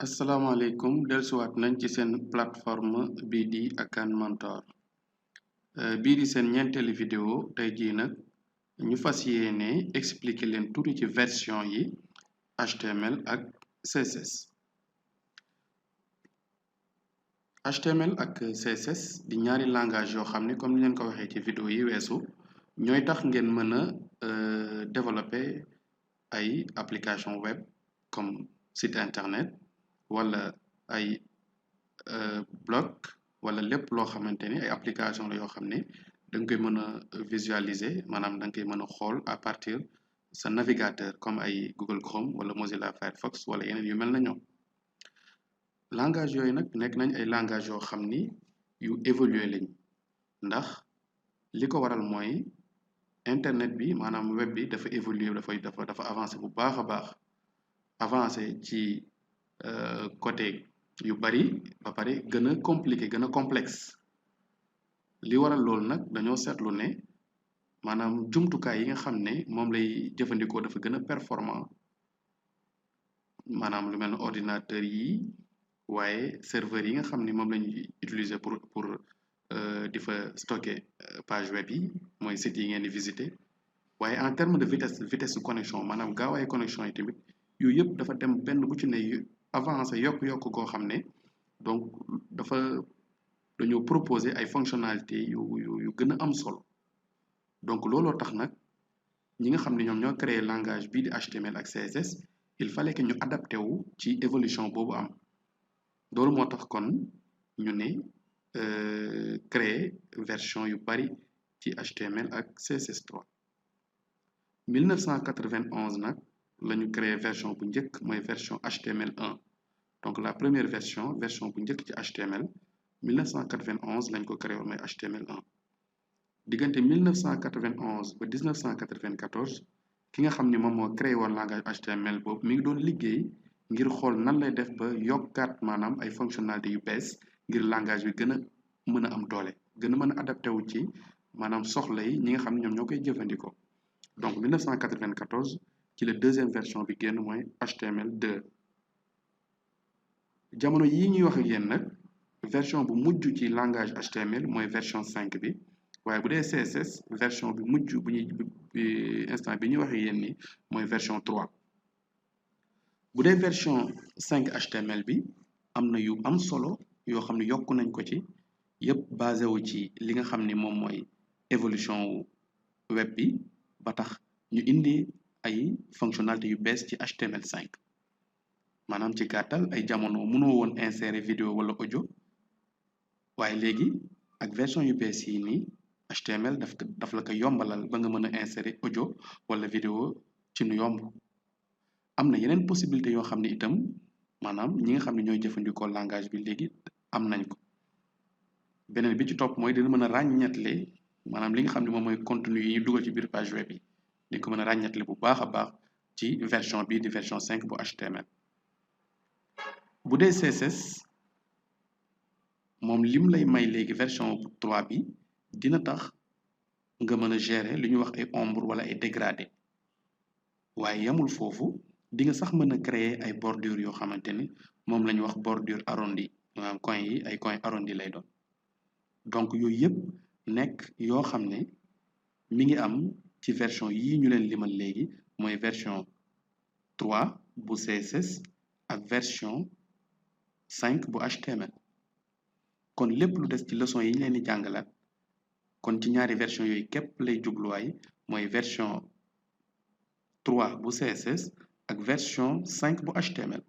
asalaamaaleykum dellusiwaat nañ ci seen plateforme bii di Akan Mentor bii di seen ñeenteeli vidéo tey jii nag ñu fas yéene expliquer leen tuuti ci version yi HTML ak CSS. HTML ak CSS di ñaari langage yoo xam ne comme ni leen ko waxee ci vidéo yi weesu ñooy tax ngeen mën a développer ay application web comme site internet wala ay blog wala lépp loo xamante ni ay application la yoo xam ne da nga koy mën a visualiser maanaam da nga koy mën a xool à partir sa navigateur comme ay Google Chrome wala Mozilla Firefox wala yeneen yu mel na ñoom langage yooyu nag nekk nañ ay langage yoo xam ni yu évolué lañ ndax li ko waral mooy internet bi maanaam web bi dafa évolué dafa avancé bu baax a baax avancé ci côté yu bari ba pare gën a compliqué gën a complexe li waral loolu nag dañoo seetlu ne maanaam jumtukaay yi nga xam ne moom lay jëfandikoo dafa gën a performant maanaam lu mel ne ordinateur yi waaye serveur yi nga xam ne moom lañuy utiliser pour di fa stocker page web yi mooy site yi ngeen di visiter waaye en terme de vitesse de connexion maanaam gaawaayu connexion yi tamit yooyu yëpp dafa dem benn bu ci ne avancé yokk koo xam ne donc dañoo proposer ay fonctionnalités yu gën a am solo donc looloo tax nag ñi nga xam ne ñoom ñoo créer langage bii di HTML ak CSS il fallait que ñu adapté wu ci évolution boobu am loolu moo tax kon ñu ne créer version yu bari ci HTML ak CSS3 1991 nag la ñu créer version bu njëkk mooy version HTML1 donc la première version bu njëkk ci HTML 1991 lañ ko créé woon mooy HTML1 diggante 1991 ba 1994 ki nga xam ni moom moo créé woon langage HTML boobu mi ngi doon liggéey ngir xool nan lay def ba yokkaat maanaam ay fonctionnalités yu bees ngir langage bi gën a mën a am doole gën a mën a adapté wu ci maanaam soxla yi ñi nga xam ne ñoom ñoo koy jëfandikoo donc 1994 ci la deuxième version bi génn mooy HTML2 jamono yii ñuy wax ak yéen nag version bu mujj ci langage HTML mooy version 5 bi waaye bu dee CSS version bi mujj bu ñuy instant bi ñuy wax ak yéen ni mooy version 3 bu dee version 5 HTML bi am na yu am solo yoo xam ne yokk nañ ko ci yëpp basé wu ci li nga xam ni moom mooy évolution web bi ba tax ñu indi ay fonctionnalités yu bees ci HTML5 maanaam ci gàttal ay jamono mënoo woon insérer vidéo wala audio waaye léegi ak version yu bees yi nii HTML daf la ko yombalal ba nga mën a insérer audio wala vidéo ci nu yomb am na yeneen possibilité yoo xam ne itam maanaam ñi nga xam ne ñooy jëfandikoo langage bi léegi am nañ ko beneen bi ci topp mooy dina mën a ràññatle maanaam li nga xam ne moom mooy contenu yi ñu dugal ci biir page web yi di ko mën a ràññatle bu baax a baax ci version bii di version 5 bu HTML bu dee CSS moom lim lay may léegi version 3 bi dina tax nga mën a gérer li ñuy wax ay ombre wala ay dégradé waaye yamul foofu di nga sax mën a créer ay bordure yoo xamante ni moom la ñuy wax bordure arrondi maanaam coin yi ay coin arrondi lay doon donc yooyu yëpp nekk yoo xam ne mi ngi am ci version yii ñu leen limal léegi mooy version 3 bu CSS ak version 5 bu HTML kon lépp lu des ci leçon yi ñu leen di jàngalaat kon ci ñaari version yooyu képp lay jubluwaay mooy version 3 bu CSS ak version 5 bu HTML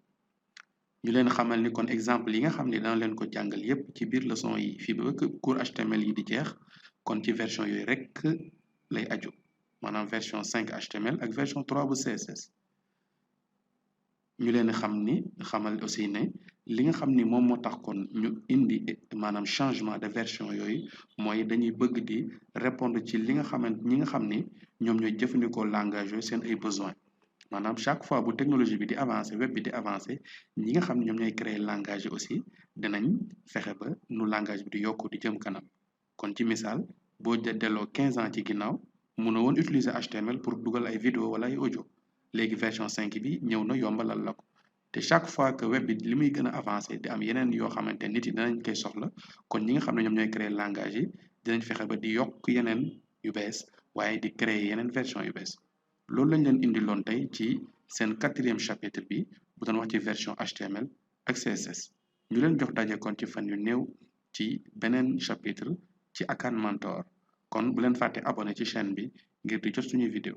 ñu leen xamal ni kon exemple yi nga xam ne dana leen ko jàngal yépp ci biir leçon yi fii ba cours HTML yi di jeex kon ci version yooyu rekk lay aju maanaam version 5 HTML ak version 3 bu CSS ñu leen xamal aussi ne li nga xam ni moom moo tax kon ñu indi maanaam changement de version yooyu mooy dañuy bëgg di répondre ci li nga xamante ñi nga xam ni ñoom ñooy jëfandikoo langage yooyu seen ay besoins maanaam chaque fois bu technologie bi di avancer web bi di avancer ñi nga xam ne ñoom ñooy créer langage yi aussi dinañ fexe ba nu langage bi di yokku di jëm kanam kon ci misaal boo delloo 15 ans ci ginnaaw mënoo woon utiliser HTML pour dugal ay vidéo wala ay audio léegi version 5 bi ñëw na yombalal la ko te chaque fois que web bi li muy gën a avancé di am yeneen yoo xamante nit yi dinañ koy soxla kon ñi nga xam ne ñoom ñooy créer langage yi dinañ fexe ba di yokk yeneen yu bees waaye di créer yeneen version yu bees loolu lañ leen indiloon tey ci seen 4e chapitre bi bu doon wax ci version HTML ak CSS ñu leen jox daje kon ci fan yu néew ci beneen chapitre ci Akan Mentor kon bu leen fàtte abonné ci chaîne bi ngir di jot suñuy vidéo